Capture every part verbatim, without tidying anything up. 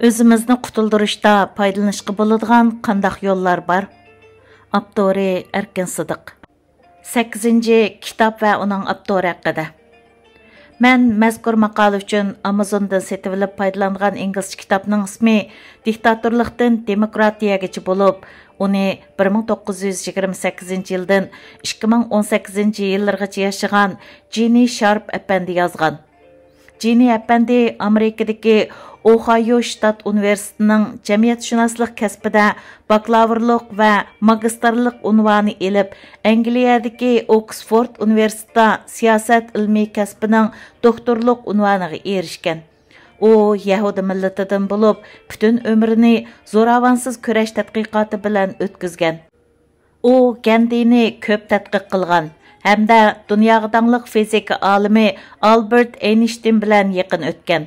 ئۆزىمىزنى قۇتۇلدۇرۇشتا پايدىلىنىشقا بولىدىغان قانداق يوللار بار؟ ئاپتورى ئەركىن سىدىق. سەككىزىنچى، كىتاب ۋە ئۇنىڭ ئاپتورى ھەققىدە. مەن مەزكۇر ماقالە ئۈچۈن ئامازوندىن سېتىۋېلىپ پايدىلانغان ئىنگلىزچە كىتابنىڭ ئىسمى دىكتاتورلۇقتىن دېموكراتىيەگىچە بولۇپ، ئۇنى بىر مىڭ توققۇز يۈز يىگىرمە سەككىزىنچى يىلدىن ئىككى مىڭ ئون سەككىزىنچى يىللىرىغىچە ياشىغان جېنى شارپ ئەپەندى يازغان. جېنى ئەپەندى ئامېرىكىدىكى ئوھايو شتات ئۇنىۋېرسىتېتىنىڭ جەمئىيەتشۇناسلىق كەسپىدە باكلاۋۇرلۇق ۋە ماگىستىرلىق ئۇنۋانى ئېلىپ، ئەنگلىيەدىكى ئوكسفورد ئۇنىۋېرسىتېتىدا سىياسەت ئىلمىي كەسپىنىڭ دوكتورلۇق ئۇنۋانىغا ئېرىشكەن. ئۇ يەھۇدىي مىللىتىدىن بولۇپ، پۈتۈن ئۆمرىنى زوراۋانسىز كۈرەش تەتقىقاتى بىلەن ئۆتكۈزگەن. ئۇ گەندىنى كۆپ تەتقىق قىلغان ھەمدە دۇنياغا داڭلىق فىزىكا ئالىمى ئالبېرت ئەينشتىين بىلەن يېقىن ئۆتكەن.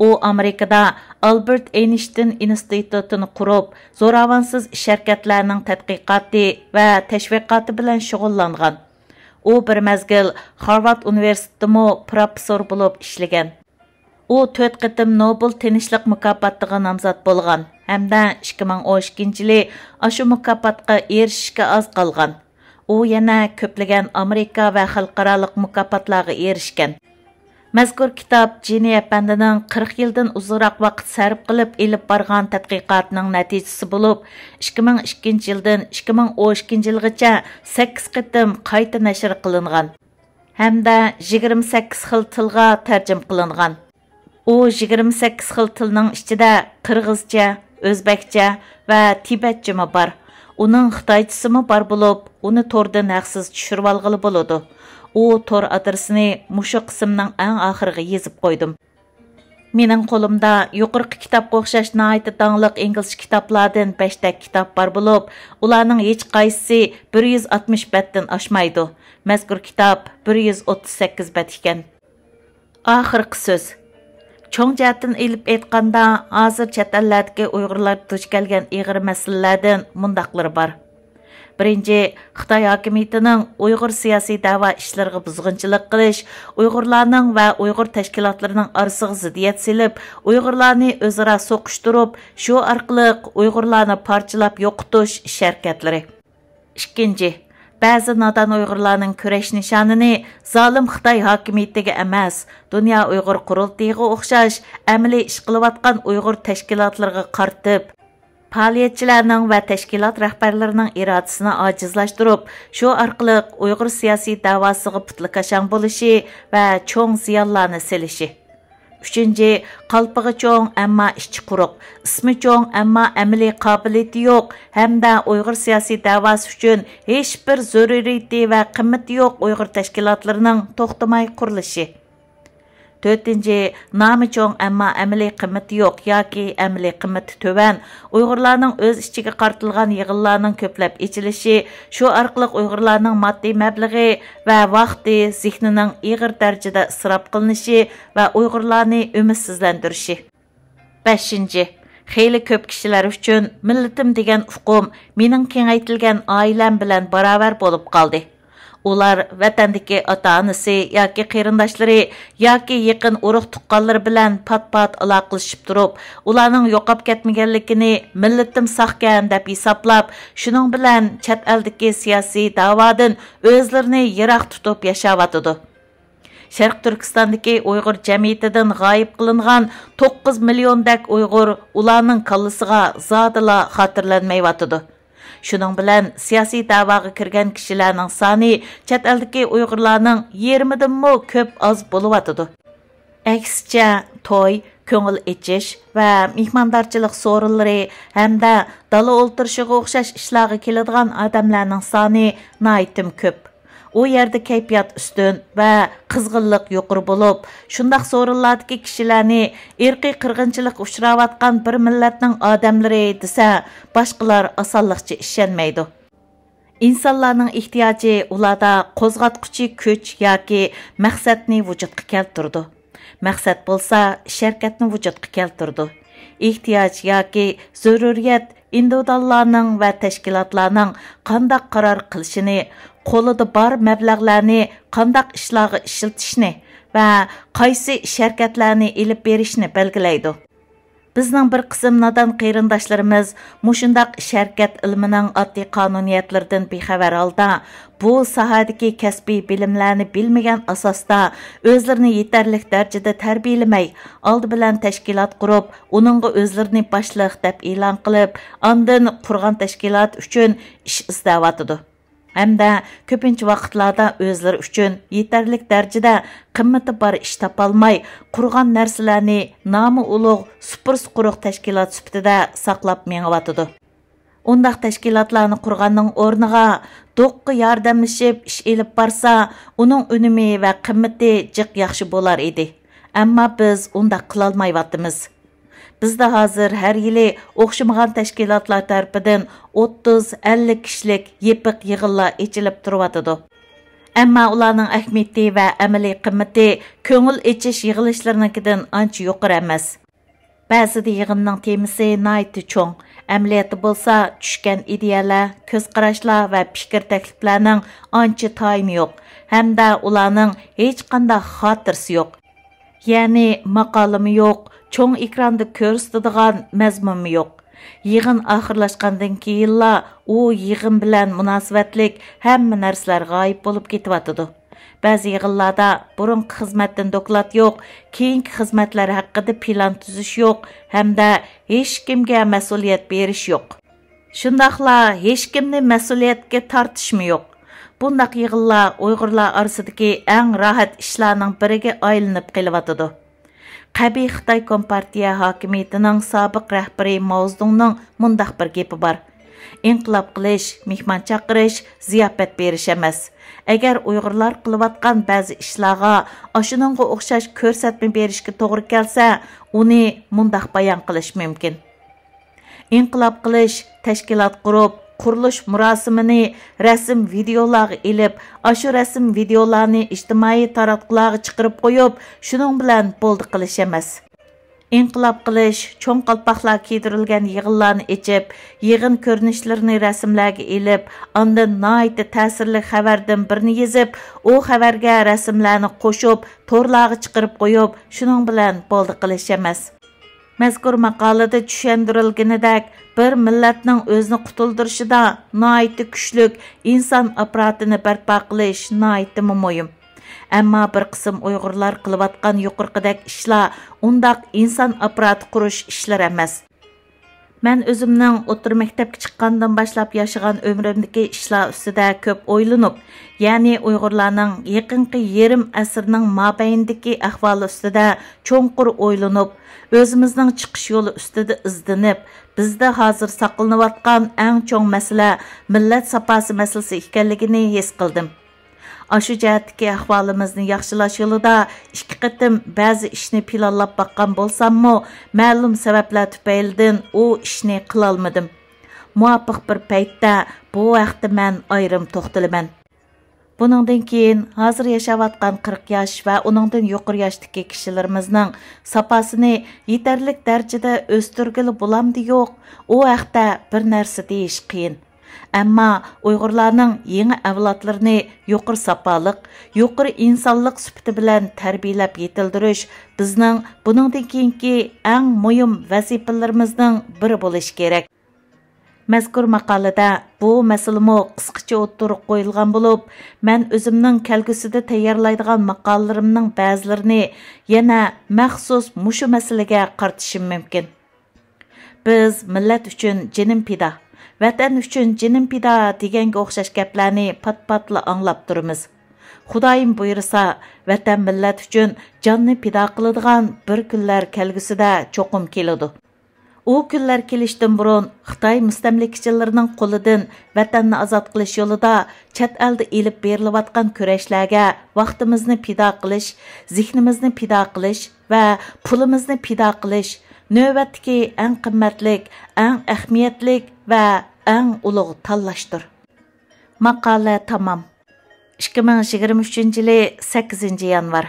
ئۇ ئامېرىكىدا ئالبېرت ئەينشتىين ئىنستىتۇتىنى قۇرۇپ، زوراۋانسىز ئىش-ھەرىكەتلەرنىڭ تەتقىقاتى ۋە تەشۋىقاتى بىلەن شۇغۇللانغان. ئۇ بىر مەزگىل خارۋارد ئۇنىۋېرسىتېتىدىمۇ پروفېسسور بولۇپ ئىشلىگەن. ئۇ تۆت قېتىم نوبېل تىنچلىق مۇكاپاتىغا نامزات بولغان ھەمدە ئىككى مىڭ ئون ئىككىنچى يىلى ئاشۇ مۇكاپاتقا ئېرىشىشكە ئاز قالغان. ئۇ يەنە كۆپلىگەن ئامېرىكا ۋە خەلقئارالىق مۇكاپاتلارغا ئېرىشكەن. مەزكۇر كىتاب جېنى ئەپەندىنىڭ قىرىق يىلدىن ئۇزۇنراق ۋاقىت سەرپ قىلىپ ئېلىپ بارغان تەتقىقاتىنىڭ نەتىجىسى بولۇپ، ئىككى مىڭ ئىككىنچى يىلدىن ئىككى مىڭ ئون ئىككىنچى يىلغىچە سەككىز قېتىم قايتا نەشر قىلىنغان. ھەمدە يىگىرمە سەككىز خىل تىلغا تەرجىمە قىلىنغان. ئۇ يىگىرمە سەككىز خىل تىلنىڭ ئىچىدە قىرغىزچە، ئۆزبەكچە ۋە تىبەتچىمۇ بار. ئۇنىڭ خىتايچىسىمۇ بار بولۇپ، ئۇنى توردىن ھەقسىز چۈشۈرۈۋالغىلى بولىدۇ. ئۇ تور ئادرېسىنى مۇشۇ قىسىمنىڭ ئەڭ ئاخىرىغا يېزىپ قويدۇم. مېنىڭ قولۇمدا يۇقىرىقى كىتابقا ئوخشاش ناھايىتى داڭلىق ئىنگلىزچە كىتابلاردىن بەشتەك كىتاب بار بولۇپ، ئۇلارنىڭ ھېچقايسىسى بىر يۈز ئاتمىش بەتتىن ئاشمايدۇ. مەزكۇر كىتاب بىر يۈز ئوتتۇز سەككىز بەت ئىكەن. ئاخىرقى سۆز. چوڭ جەھەتتىن ئېلىپ ئېيتقاندا، ھازىر چەت ئەللەردىكى ئۇيغۇرلار دۇچ كەلگەن ئېغىر مەسىلىلەردىن مۇنداقلىرى بار. بىرىنچى، خىتاي ھاكىمىيىتىنىڭ ئۇيغۇر سىياسىي دەۋا ئىشلىرىغا بۇزغۇنچىلىق قىلىش، ئۇيغۇرلارنىڭ ۋە ئۇيغۇر تەشكىلاتلىرىنىڭ ئارىسىغا زىددىيەت سېلىپ، ئۇيغۇرلارنى ئۆزئارا سوقۇشتۇرۇپ، شۇ ئارقىلىق ئۇيغۇرلارنى پارچىلاپ يوقىتىش ئىش ھەرىكەتلىرى. ئىككىنچى، بەزى نادان ئۇيغۇرلارنىڭ كۈرەش نىشانىنى زالىم خىتاي ھاكىمىيىتىگە ئەمەس، دۇنيا ئۇيغۇر قۇرۇلتىيىغا ئوخشاش ئەمەلىي ئىش قىلىۋاتقان ئۇيغۇر تەشكىلاتلىرىغا قارىتىپ، پائالىيەتچىلەرنىڭ ۋە تەشكىلات رەھبەرلىرىنىڭ ئىرادىسىنى ئاجىزلاشتۇرۇپ، شۇ ئارقىلىق ئۇيغۇر سىياسىي دەۋاسىغا پۇتلىكاشاڭ بولۇشى ۋە چوڭ زىيانلارنى سېلىشى. ئۈچىنچى، قالپىقى چوڭ، ئەمما ئىچى قۇرۇق، ئىسمى چوڭ، ئەمما ئەمەلىي قابىلىيىتى يوق ھەمدە ئۇيغۇر سىياسىي دەۋاسى ئۈچۈن ھېچبىر زۆرۈرىيىتى ۋە قىممىتى يوق ئۇيغۇر تەشكىلاتلىرىنىڭ توختىماي قۇرۇلۇشى. تۆتىنچى، نامى چوڭ، ئەمما ئەمەلىي قىممىتى يوق ياكى ئەمەلىي قىممىتى تۆۋەن، ئۇيغۇرلارنىڭ ئۆز ئىچىگە قارىتىلغان يىغىنلارنىڭ كۆپلەپ ئېچىلىشى، شۇ ئارقىلىق ئۇيغۇرلارنىڭ ماددىي مەبلىغى ۋە ۋاقتى، زېھنىنىڭ ئېغىر دەرىجىدە ئىسراپ قىلىنىشى ۋە ئۇيغۇرلارنى ئۈمىدسىزلەندۈرۈشى. بەشىنچى، خېلى كۆپ كىشىلەر ئۈچۈن مىللىتىم دېگەن ئۇقۇم مېنىڭ كېڭەيتىلگەن ئائىلەم بىلەن باراۋەر بولۇپ قالدى. ئۇلار ۋەتەندىكى ئاتا-ئانىسى ياكى قېرىنداشلىرى ياكى يېقىن ئۇرۇق-تۇغقانلىرى بىلەن پات-پات ئالاقىلىشىپ تۇرۇپ، ئۇلارنىڭ يوقاپ كەتمىگەنلىكىنى مىللىتىم ساقكەن دەپ ھېسابلاپ، شۇنىڭ بىلەن چەت ئەلدىكى سىياسىي دەۋادىن ئۆزلىرىنى يىراق تۇتۇپ ياشاۋاتىدۇ. شەرقىي تۈركىستاندىكى ئۇيغۇر جەمئىيىتىدىن غايىب قىلىنغان توققۇز مىليوندەك ئۇيغۇر ئۇلارنىڭ كاللىسىغا زادىلا خاتىرىلەنمەيۋاتىدۇ. شۇنىڭ بىلەن سىياسىي دەۋاغا كىرگەن كىشىلەرنىڭ سانى چەت ئەلدىكى ئۇيغۇرلارنىڭ يېرىمىدىنمۇ كۆپ ئاز بولۇۋاتىدۇ. ئەكسىچە، توي، كۆڭۈل ئېچىش ۋە مېھماندارچىلىق سورۇنلىرى ھەمدە دالا ئولتۇرۇشىغا ئوخشاش ئىشلارغا كېلىدىغان ئادەملەرنىڭ سانى ناھايىتىم كۆپ. ئۇ يەردە كەيپىيات ئۈستۈن ۋە قىزغىنلىق يۇقىرى بولۇپ، شۇنداق سورۇنلاردىكى كىشىلەرنى ئىرقىي قىرغىنچىلىققا ئۇچراۋاتقان بىر مىللەتنىڭ ئادەملىرى دېسە، باشقىلار ئاسانلىقچە ئىشەنمەيدۇ. ئىنسانلارنىڭ ئېھتىياجى ئۇلاردا قوزغاتقۇچى كۈچ ياكى مەقسەتنى ۋۇجۇدقا كەلتۈرىدۇ. مەقسەت بولسا ئىش-ھەرىكەتنى ۋۇجۇدقا كەلتۈرىدۇ. ئېھتىياج ياكى زۆرۈرىيەت ئىندىۋىدۇئاللارنىڭ ۋە تەشكىلاتلارنىڭ قانداق قارار قىلىشىنى، قولىدا بار مەبلەغلەرنى قانداق ئىشلارغا ئىشلىتىشنى ۋە قايسى ئىش-ھەرىكەتلەرنى ئېلىپ بېرىشنى بەلگىلەيدۇ. بىزنىڭ بىر قىسىم نادان قېرىنداشلىرىمىز مۇشۇنداق ئىش-ھەرىكەت ئىلمىنىڭ ئاددىي قانۇنىيەتلىرىدىن بىخەۋەر ھالدا، بۇ ساھەدىكى كەسپىي بىلىملەرنى بىلمىگەن ئاساستا ئۆزلىرىنى يېتەرلىك دەرىجىدە تەربىيەلىمەي، ئالدى بىلەن تەشكىلات قۇرۇپ، ئۇنىڭغا ئۆزلىرىنى باشلىق دەپ ئېلان قىلىپ، ئاندىن قۇرغان تەشكىلات ئۈچۈن ئىش ئىزدەۋاتىدۇ. ھەمدە كۆپىنچە ۋاقىتلاردا ئۆزلىرى ئۈچۈن يېتەرلىك دەرىجىدە قىممىتى بار ئىش تاپالماي، قۇرغان نەرسىلەرنى نامى ئۇلۇغ، سۇپۇرىسى قۇرۇق تەشكىلات سۈپىتىدە ساقلاپ مېڭىۋاتىدۇ. ئۇنداق تەشكىلاتلارنى قۇرغاننىڭ ئورنىغا دوققا ياردەملىشىپ ئىش ئېلىپ بارسا، ئۇنىڭ ئۈنۈمى ۋە قىممىتى جىق ياخشى بولار ئىدى. ئەمما بىز ئۇنداق قىلالمايۋاتىمىز. بىزدە ھازىر ھەر يىلى ئوخشىمىغان تەشكىلاتلار تەرىپىدىن ئوتتۇز، ئەللىك كىشىلىك يېپىق يىغىنلار ئېچىلىپ تۇرۇۋاتىدۇ. ئەمما ئۇلارنىڭ ئەھمىيىتى ۋە ئەمەلىي قىممىتى كۆڭۈل ئېچىش يىغىلىشلىرىنىڭكىدىن ئانچە يۇقىرى ئەمەس. بەزىدە يىغىننىڭ تېمىسى ناھايىتى چوڭ، ئەمەلىيەتتە بولسا چۈشكەن ئىدىيەلەر، كۆز قاراشلار ۋە پىكىر تەكلىپلەرنىڭ ئانچە تايىنى يوق ھەمدە ئۇلارنىڭ ھېچقانداق خاتىرىسى يوق. يەنى ماقالىمۇ يوق، چوڭ ئېكراندا كۆرسىتىدىغان مەزمۇنمۇ يوق. يىغىن ئاخىرلاشقاندىن كېيىنلا ئۇ يىغىن بىلەن مۇناسىۋەتلىك ھەممە نەرسىلەر غايىب بولۇپ كېتىۋاتىدۇ. بەزى يىغىنلاردا بۇرۇنقى خىزمەتتىن دوكلات يوق، كېيىنكى خىزمەتلەر ھەققىدە پىلان تۈزۈش يوق ھەمدە ھېچكىمگە مەسئۇلىيەت بېرىش يوق. شۇنداقلا ھېچكىمنى مەسئۇلىيەتكە تارتىشمۇ يوق. بۇنداق يىغىنلار ئۇيغۇرلار ئارىسىدىكى ئەڭ راھەت ئىشلارنىڭ بىرىگە ئايلىنىپ قېلىۋاتىدۇ. قەبىھ خىتاي كومپارتىيە ھاكىمىيىتىنىڭ سابىق رەھبىرى ماۋزېدۇڭنىڭ مۇنداق بىر گېپى بار: «ئىنقىلاب قىلىش، مېھمان چاقىرىش، زىياپەت بېرىش ئەمەس. ئەگەر ئۇيغۇرلار قىلىۋاتقان بەزى ئىشلارغا ئاشۇنىڭغا ئوخشاش كۆرسەتمە بېرىشكە توغرا كەلسە، ئۇنى مۇنداق بايان قىلىش مۇمكىن.» ئىنقىلاب قىلىش، تەشكىلات قۇرۇپ، قۇرۇلۇش مۇراسىمىنى رەسىم، ۋىدېئولارغا ئېلىپ، ئاشۇ رەسىم، ۋىدېئولارنى ئىجتىمائىي تاراتقۇلارغا چىقىرىپ قويۇپ، شۇنىڭ بىلەن بولدى قىلىش ئەمەس. ئىنقىلاب قىلىش، چوڭ قالپاقلار كىيدۈرۈلگەن يىغىنلارنى ئېچىپ، يىغىن كۆرۈنۈشلىرىنى رەسىملەرگە ئېلىپ، ئاندىن ناھايىتى تەسىرلىك خەۋەردىن بىرنى يېزىپ، ئۇ خەۋەرگە رەسىملەرنى قوشۇپ، تورلارغا چىقىرىپ قويۇپ، شۇنىڭ بىلەن بولدى قىلىش ئەمەس. مەزكۇر ماقالىدە چۈشەندۈرۈلگىنىدەك، بىر مىللەتنىڭ ئۆزىنى قۇتۇلدۇرۇشىدا ناھايىتى كۈچلۈك ئىنسان ئاپپاراتىنى بەرپا قىلىش ناھايىتىمۇ مۇھىم. ئەمما بىر قىسىم ئۇيغۇرلار قىلىۋاتقان يۇقىرىقىدەك ئىشلار ئۇنداق ئىنسان ئاپپاراتى قۇرۇش ئىشلىرى ئەمەس. مەن ئۆزۈمنىڭ ئوتتۇرا مەكتەپكە چىققاندىن باشلاپ ياشىغان ئۆمرۈمدىكى ئىشلار ئۈستىدە كۆپ ئويلىنىپ، يەنى ئۇيغۇرلارنىڭ يېقىنقى يېرىم ئەسىرنىڭ مابەينىدىكى ئەھۋالى ئۈستىدە چوڭقۇر ئويلىنىپ، ئۆزىمىزنىڭ چىقىش يولى ئۈستىدە ئىزدىنىپ، بىزدە ھازىر ساقلىنىۋاتقان ئەڭ چوڭ مەسىلە مىللەت ساپاسى مەسىلىسى ئىكەنلىكىنى ھېس قىلدىم. ئاشۇ جەھەتتىكى ئەھۋالىمىزنى ياخشىلاش يولىدا ئىككى قېتىم بەزى ئىشنى پىلانلاپ باققان بولساممۇ، مەلۇم سەۋەبلەر تۈپەيلىدىن ئۇ ئىشنى قىلالمىدىم. مۇۋاپىق بىر پەيتتە بۇ ھەقتە مەن ئايرىم توختىلىمەن. بۇنىڭدىن كېيىن ھازىر ياشاۋاتقان قىرىق ياش ۋە ئۇنىڭدىن يۇقىرى ياشتىكى كىشىلىرىمىزنىڭ ساپاسىنى يېتەرلىك دەرىجىدە ئۆستۈرگىلى بولامدۇ يوق، ئۇ ھەقتە بىر نەرسە دېيىش قىيىن. ئەمما ئۇيغۇرلارنىڭ يېڭى ئەۋلادلىرىنى يۇقىرى ساپالىق، يۇقىرى ئىنسانلىق سۈپىتى بىلەن تەربىيەلەپ يېتىلدۈرۈش بىزنىڭ بۇنىڭدىن كېيىنكى ئەڭ مۇھىم ۋەزىپىلىرىمىزنىڭ بىرى بولۇشى كېرەك. مەزكۇر ماقالىدە بۇ مەسىلىمۇ قىسقىچە ئوتتۇرىغا قويۇلغان بولۇپ، مەن ئۆزۈمنىڭ كەلگۈسىدە تەييارلايدىغان ماقالىلىرىمنىڭ بەزىلىرىنى يەنە مەخسۇس مۇشۇ مەسىلىگە قارىتىشىم مۇمكىن. بىز مىللەت ئۈچۈن جېنىم پىدا، ۋەتەن ئۈچۈن جېنىم پىدا دېگەنگە ئوخشاش گەپلەرنى پات-پاتلا ئاڭلاپ تۇرىمىز. خۇدايىم بۇيرۇسا، ۋەتەن مىللەت ئۈچۈن جاننى پىدا قىلىدىغان بىر كۈنلەر كەلگۈسىدە چوقۇم كېلىدۇ. ئۇ كۈنلەر كېلىشتىن بۇرۇن خىتاي مۇستەملىكىچىلىرىنىڭ قولىدىن ۋەتەننى ئازاد قىلىش يولىدا چەت ئەلدە ئېلىپ بېرىلىۋاتقان كۈرەشلەرگە ۋاقتىمىزنى پىدا قىلىش، زېھنىمىزنى پىدا قىلىش ۋە پۇلىمىزنى پىدا قىلىش نۆۋەتتىكى ئەڭ قىممەتلىك، ئەڭ ئەھمىيەتلىك ۋە ئەڭ ئۇلۇغ تاللاشتۇر. ماقالە تامام. ئىككى مىڭ يىگىرمە ئۈچىنچى يىلى سەككىزىنچى يانۋار.